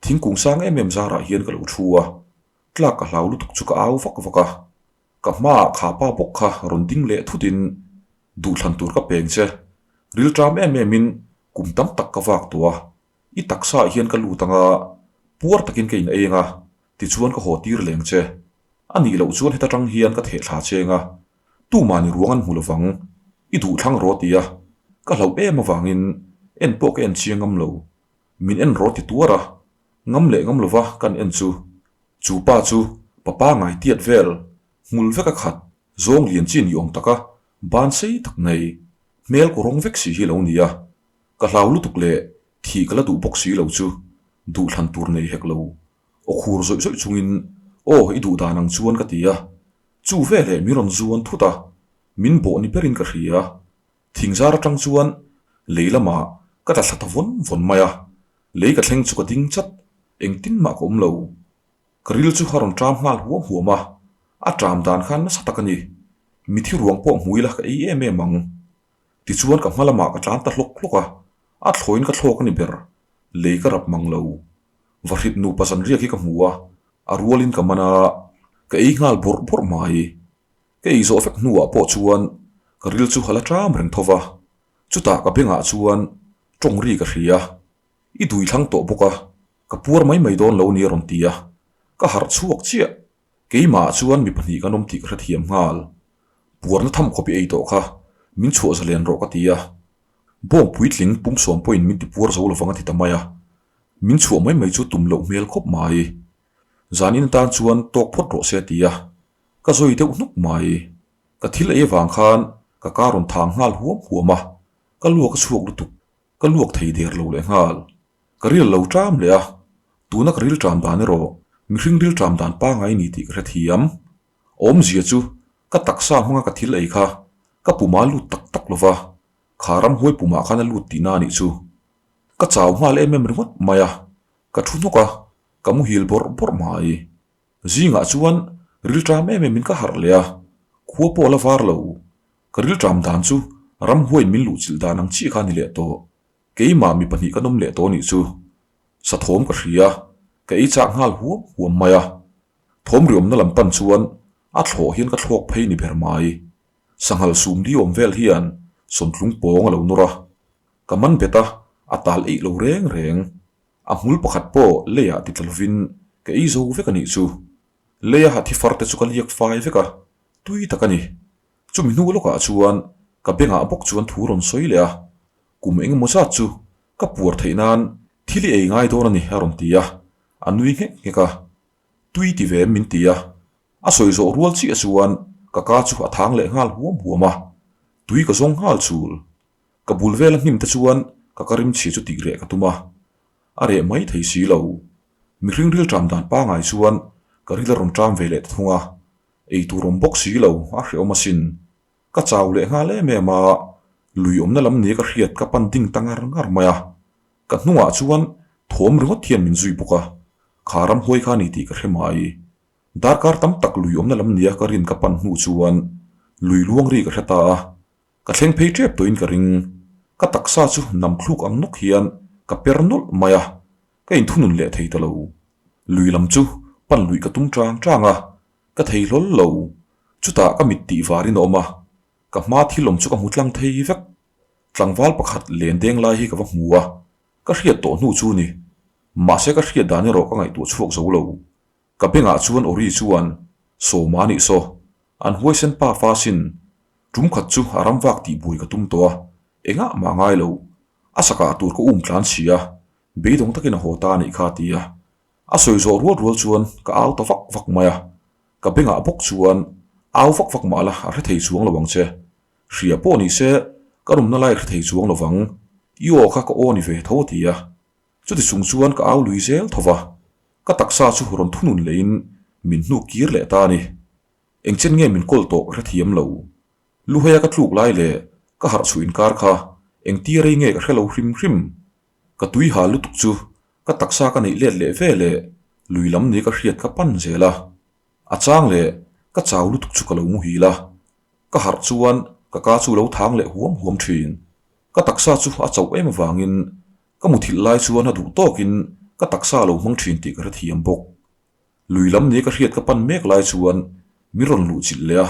thingkung sang em em zarah hian ka lo ṭhu a, Tlak ka hlau lutuk chu ka au vak vak a, ka hmaah kha pa bawk kha rawn ding leh thutin duhthlan tur ka peng che, rilṭam em emin kum tam tak ka vak tawh a, i taksaah hian ka lut ang a, puar takin ka in ei ang a, tichuan ka haw tir leng che. A nih loh chuan heta tang hian ka theh thla cheng a, tumah ni ruang an hmu lovang, i duhthlang rawh ti a, ka hlauh em avangin en pawh ka en chiang ngam lo. Min en rawh ti tuar a, ngam leh ngam lova kan en chu, chu pa chu papa ngai tiat vel, hmul vek a khat, zawng lian chi ni awm taka ban sei tak nei, hmel kaw rawng vek si hi lo ni a, ka hlau lutuk leh thih ka la duh bawk si lo chu duhthlan tur nei hek lo, aw khur zawih zawih chungin aw i duh dan ang chuan ka ti a, chu veleh min rawn zuan thut a, min bawh ni berin ka hria. Thingzar atang chuan lei lamah ka tla thla ta vawn vawn mai a, lei ka thleng chu ka ding chat, engtin mah ka awm lo. Ka ril chu a rawn ṭam nghal huam huam a, a ṭam dan khan nasa tak a ni. Mithi ruang pawh hmui la ka ei em em ang. Tichuan ka hma lamah ka tlan ta hlawk hlawk a, a thlawin ka thlawk a ni ber, lei ka rap mang lo. Vahrit nupa zanriak hi ka hmu a, a rualin ka man a, ka ei nghal bawrh bawrh mai. Ka ei zawh vek hnuah pawh chuan ka ril chu a la ṭam reng tho va, chutah ka bengah chuan ṭawng ri ka hria. I dui thlang tawh bawk a, ka puar mai mai dawn lo ni a rawn ti a, ka harh chhuak chiah. Keimahah chuan mi pahnih kan awm tih ka hrethiam nghal. Puarna tham khawp i ei tawh kha, min chhuah zalen rawh ka ti a. Bawng puitling pum sawm pawhin min ti puar zo lovang a ti ta mai a. Min chhuah mai mai chu tum loh hmel khawp mai. Zanin atan chuan tawk phawt rawh se a ti a. Ka zawi deuh hnuk mai. Ka thil ei avang khan ka ka rawn thang nghal huam huam a, ka luak a chhuak lutuk, ka luak thei der lo leh nghal. Ka ril lo ṭam leh a, tuna ka ril ṭam dan erawh mihring ril ṭam dan pangai ni tih ka hrethiam. Awmzia chu ka taksa hmanga ka thil ei kha ka puma lut tak tak lova, kha ramhuai pumah khan a lut tihna a nih chu. Ka chau nghal em em ringawt mai a, ka thu hnawk a, ka muhil bawrh bawrh mai. Zingah chuan rilṭam em em in ka harh leh a, khua pawh la var lo. Ka rilṭam dan chu ramhuaiin min luhchilh dan ang chiah kha a ni leh tawh. Keimah mi pahnih kan awm leh tawh nih chu. Sa thawm ka hria, ka ei chak nghal huam huam mai a. Thawm riawmna lam pan chuan a thlawh hian ka thlawk phei ni ber mai. Sanghal sum li awm vel hian sawmtlung pawng a lo nawr a. Ka man bet a, a tal eih lo reng reng. A hmul pakhat pawh leiah ti tla lovin ka ei zo vek a nih chu. Leia ha thi far te chu ka liak fai vek a, tui tak a ni. Chumi hnu lawkah chuan ka bengah bawk chuan thu rawn sawi leh a, kum eng emaw zat chu ka puar theih nan thil i ei ngai dawn a ni a rawn ti a, a nui nghek nghek a. Tui ti ve em min ti a, a sawi zawh rual chiah chuan ka ka chu a thang leh nghal huam huam a, tui ka zawng nghal chul. Ka bul vela hnim te chuan ka ka rimchhia chu tih reh ka tum a, a reh mai thei si lo. Mihring ril ṭam dan pangai chuan ka ril a rawn ṭam ve leh ta thung a, ei tur awm bawk si lo a hrehawm asin. Ka chau leh nghal em em a, lui awmna lam nia ka hriat ka pan ding ta ngar ngar mai a. Ka hnungah chuan thawm ringawt hian min zui bawk a, kha ramhuai kha a ni tih ka hre mai. Darkar tam tak lui awmna lam nia ka rin ka pan hnu chuan lui luang ri ka hre ta a, Ka thleng phei tep tawhin ka ring. Ka taksa chu nam thluk ang nawk hian ka per nawlh mai a, ka inthunun leh thei ta lo. Lui lam chu pan luih ka tum chang chang a, ka thei hlawl lo. Chutah ka mit tih varin a awm a, ka hma thil awm chu ka hmu tlang thei vek. Tlangval pakhat len deng lai hi ka va hmu a, ka hriat tawh hnu chu ni. Mahse ka hriat dan erawh ka ngaihtuah chhuak zo lo. Ka bengah chuan Ori chuan, Sawma nih saw, an huaisen pa fa sin, tum khat chu a ram vak tih buai ka tum tawh a, engah mah ngai lo. A sakah tur ka um tlan si a, beidawng takin a haw ta a nih kha a ti a. A sawi zawh rual rual chuan ka au ta vak vak mai a, ka bengah bawk chuan au vak vak mah la a hre thei chuang lo ang che. Hria pawh ni se ka rumna lai hre thei chuang lo vang, i aw kha ka aw ni ve tho a ti a. Chuti chung chuan ka au lui zel tho va, ka taksa chu rawn thunun lehin min hnuk kir leh ta a ni. Engchen nge min kawl tawh ka hrethiam lo. Luheia ka tluk lai leh ka harh chhuh inkar kha engtia rei nge ka hre lo hrim hrim. Ka tui hal lutuk chu ka taksa ka neih let leh ve leh lui lam ni ka hriat ka pan zel a. A chang leh ka chau lutuk chu ka lo muhil a. Ka harh chuan ka ka chu lo thang leh huam huam thin. Ka taksa chu a chauh em avangin ka muthilh lai chuan a duh tawkin ka taksa a lo hmang thin tih ka hrethiam bawk. Lui lam ni ka hriat ka pan mek lai chuan min rawn luh chilh leh a.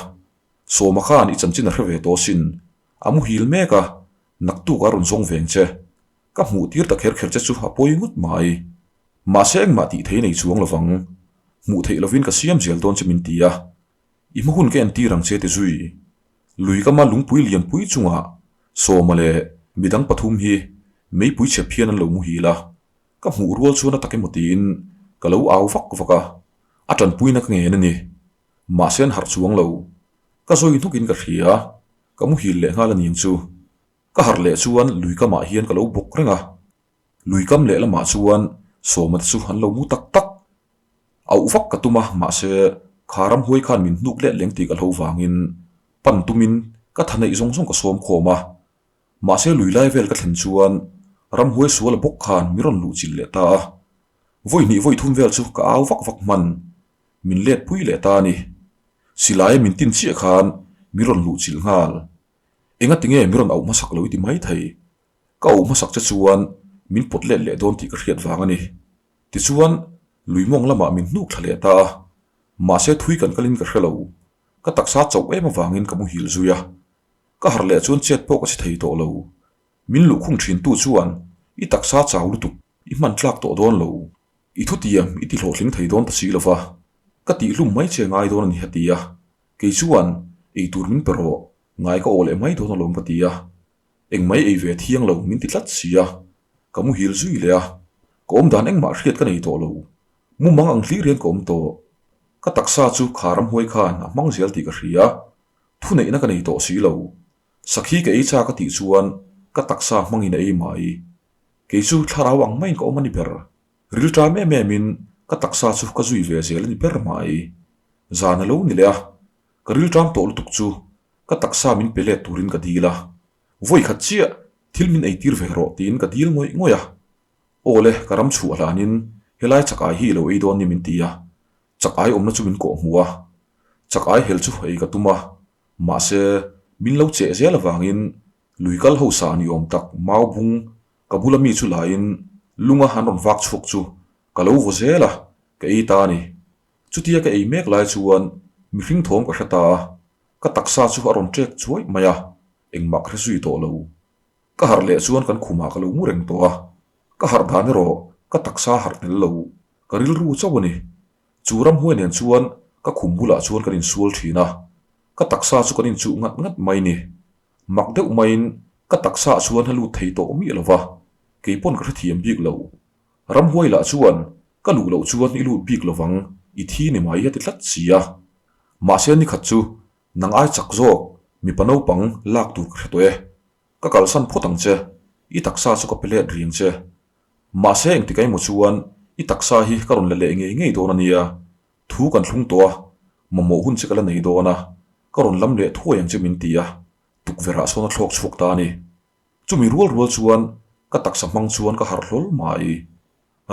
Sawma khan i chanchin a hre ve tawh sin. A muhil mek a, naktuk a rawn zawng veng che. Ka hmuh tir ta kher kher che chu a pawi ngawt mai. Mahse engmah tih thei nei chuang lovang. Hmuh theih lovin ka siam zel dawn che min ti a. I hma hun ka entir ang che ti zui. Lui kama lungpui lianpui chungah Sawma leh midang pathum hi meipui chhep hian an lo muhil a. Ka hmuh rual chuan a tak emaw tiin ka lo au vak vak a, a tanpuina ka ngen a ni. Mahse an harh chuang lo. Ka zawi hnukin ka hria, ka muhil leh nghal a ning chu. Ka harh leh chuan lui kamah hian ka lo bawk reng a. Lui kam leh lamah chuan Sawma te chu an lo mu tak tak. Auh vak ka tum a, mahse kha ramhuai khan min hnuk let leng tih ka hlo vangin pan tumin ka tha neih zawng zawng ka sawm khawm a. Mahse lui lai vel ka thlen chuan ramhuai sual a bawk khan mi rawn luh chilh leh ta a. Vawi hnih vawi thum vel chu ka au vak vak hman. Min let pui leh ta a ni. Silaia min tin chiah khan mi rawn luh chilh nghal. Engati nge mi rawn auh hmasak lo i ti mai thei. Ka auh hmasak che chuan min pawt let leh dawn tih ka hriat vang a ni. Tichuan lui mawng lamah min hnuk thla leh ta a. Mahse thui kan kalin ka hre lo. Ka taksa chauh em avangin ka muhil zui a. Ka harh leh chuan chet pawh ka che thei tawh lo. Min luhkhung thin tu chuan i taksa chau lutuk i hman tlak tawh dawn lo. I thutiam i ti hlawhtling thei dawn ta si lo va, ka tihhlum mai che ngai dawn a ni a ti a. Kei chuan ei tur min pe rawh, ngai ka aw leh mai dawn alawm ka ti a. Engmai ei ve thiang lo min ti tlat si a, ka muhil zui leh a. Ka awm dan engmah hriat ka nei tawh lo. Mumang ang hlir hian ka awm tawh. Ka taksa chu kha ramhuai khan a hmang zel tih ka hria. Thuneihna ka nei tawh si lo. Sakhi ka ei chak a tih chuan ka taksa hmangin a ei mai. Kei chu thlarau ang maiin ka awm a ni ber. Rilṭam em emin ka taksa chu ka zui ve zel a ni ber mai. Zan a lo ni leh a, ka rilṭam tawh lutuk chu ka taksa min pe let turin ka dil a. Vawi khat chiah thil min eitir ve rawh tiin ka dil ngawih ngawih a. Aw le, ka ram chhuah hlanin helai chakai hi i lo ei dawn ni min ti a. Chak ai awmna chu min kawh hmu a, chak ai hel chu ei ka tum a, mahse min lo cheh zel avangin lui kal ho sa ni awm tak mau bung ka bula mi chu laiin lunga an rawn vak chhuak chu ka lo vaw zel a, ka ei ta a ni. Chutia ka ei mek lai chuan mihring thawm ka hre ta a, ka taksa chu a rawn ṭek chuaih mai a, engmah ka hre zui tawh lo. Ka harh leh chuan kan khumah ka lo mu reng tawh a, ka harh dan erawh ka taksa harh tel lo, ka rilru chauh a ni. Chu ramhuai nen chuan ka khum bulah chuan kan insual thin a, ka taksa chu kan inchuh ngat ngat mai ni. Mak deuh maiin ka taksaah chuan a lut thei tawh miah lo va, kei pawn ka hrethiam bik lo. Ramhuai lah chuan ka luh loh chuan i lut bik lovang, i thi ni mai a ti tlat si a. Mahse nikhat chu Nang ai chak zawk, mipa naupang lak tur ka hre tawh e. Ka kalsan phawt ang che, i taksa chu ka pe let riang che. Mahse engtik emaw chuan i taksa hi ka rawn la leh ngei ngei dawn a nia. Thu kan thlung tawh a, mamawh hun che ka la nei dawn a, ka rawn lam leh thuai ang che min ti a, tukverh ah sawn a thlawk chhuak ta a ni. Chumi rual rual chuan ka taksa hmang chuan ka harh hlawl mai.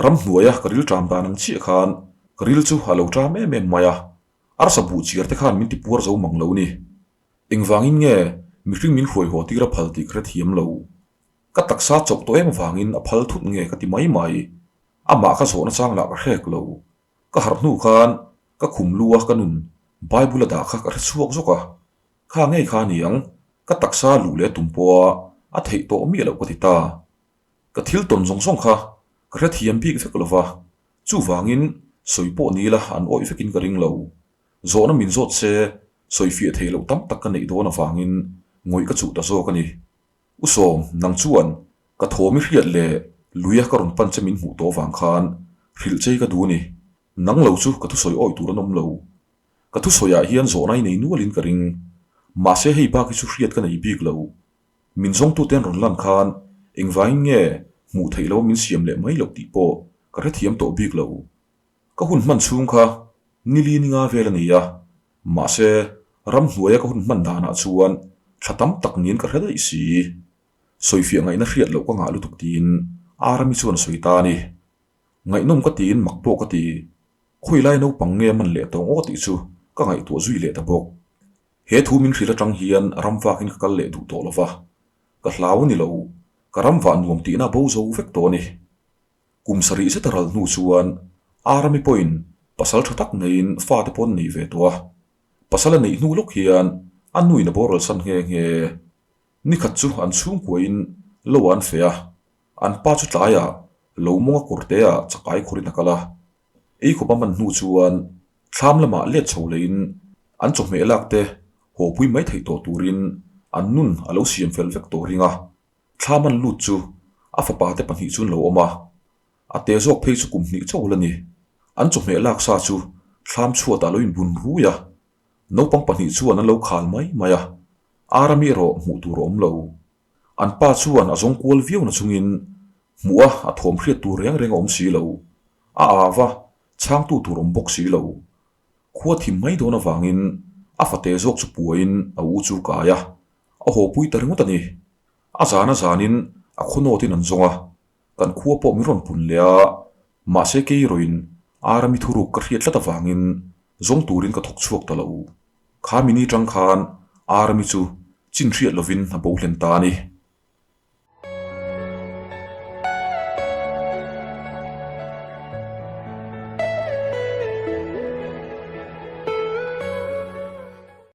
Ramhnuaia ka ril ṭam dan ang chiah khan ka ril chu a lo ṭam em em mai a, Arsa buh chiar te khan min ti puar zo mang lo ni. Engvangin nge mihring min hruai haw tir a phal tih ka hrethiam lo. Ka taksa chauh tawh em vangin a phal thut nge ka ti mai mai. Amah ka zawhna chang lah ka hrek lo. Ka harh hnu khan ka khum lu a ka nun Bible a dah kha ka hre chhuak zawk a. Kha ngei kha a ni ang, ka taksa luh leh tum pawha A theih tawh miah loh ka ti ta. Ka thil tawn zawng zawng kha ka hrethiam bik vek lo va, chuvangin sawi pawh ni ila an awih vekin ka ring lo. Zawhna min zawt se sawi fiah theih loh tam tak ka neih dawn avangin ngawih ka chuh ta zawk a ni. U Sawm, nang chuan ka thawm i hriat leh luia ka rawn pan che min hmuh tawh avang khan hrilh chei ka duh a ni. Nang lo chu ka thusawi awih tur an awm lo. Ka thusawiah hian zawhna i nei nualin ka ring. Mahse hei bak hi chu hriat ka nei bik lo. Min zawngtute an rawn lan khan engvangin nge hmuh theih loa min siam leh mai loh tih pawh ka hrethiam tawh bik lo. Ka hun hman chhung kha nili ninga vel a ni a, mahse ramhnuaia ka hun hman danah chuan thla tam tak niin ka hre daih si. Sawifiah ngaihna hriat loh ka ngah lutuk tiin Arami chuan a sawi ta a ni. Ngaihnawm ka tiin mak pawh ka ti. Khawilai naupang nge man leh tawng aw tih chu ka ngaihtuah zui leh ta bawk. He thu min hrilh atang hian ram vakin ka kal leh duh tawh lo va, ka hlau a ni lo, ka ram vah nuam tihna bo zo vek tawh a ni. Kum sarih zeta ral hnu chuan Arami pawhin pasal tha tak neiin fate pawh an nei ve tawh a. Pasal a neih hnu lawk hian a nuin a boral san nghe nghe. Nikhat chu an chhungkuain lo an feh a, an pa chu tlaiah lo mawnga kawrteah chakai khawrin a kal a. Eikhawp a man hnu chuan thlam lamah let chho leiin an chawhmeh lak te haw pui mai theih tawh turin an nun a lo siam fel vek tawh ring a. Thlam an lut chu a fapa te pahnih chu an lo awm a, a te zawk phei chu kum hnih chauh la ni. An chawhmeh lak sa chu thlam chhuatah a lo inbun rui a, naupang pahnih chuan an lo khal mai mai a, Arami erawh hmuh tur a awm lo. An pa chuan a zawng kual viau na chungin hmuh a a thawm hriat tur reng reng a awm si lo. A au a, chhangtu tur awm bawk si lo. Khua thim mai dawn avangin a fate zawk chu puaiin a u chu kai a, a haw pui ta ringawt a ni. A zan a zanin a khaw nawtin an zawng a, kan khua pawh min rawn pun leh a, mahse kei erawhin Arami thuruk ka hriat tlat avangin zawng turin ka thawk chhuak ta lo. Kha mini tang khan Arami chu chin hriat lovin a bo hlen ta a ni.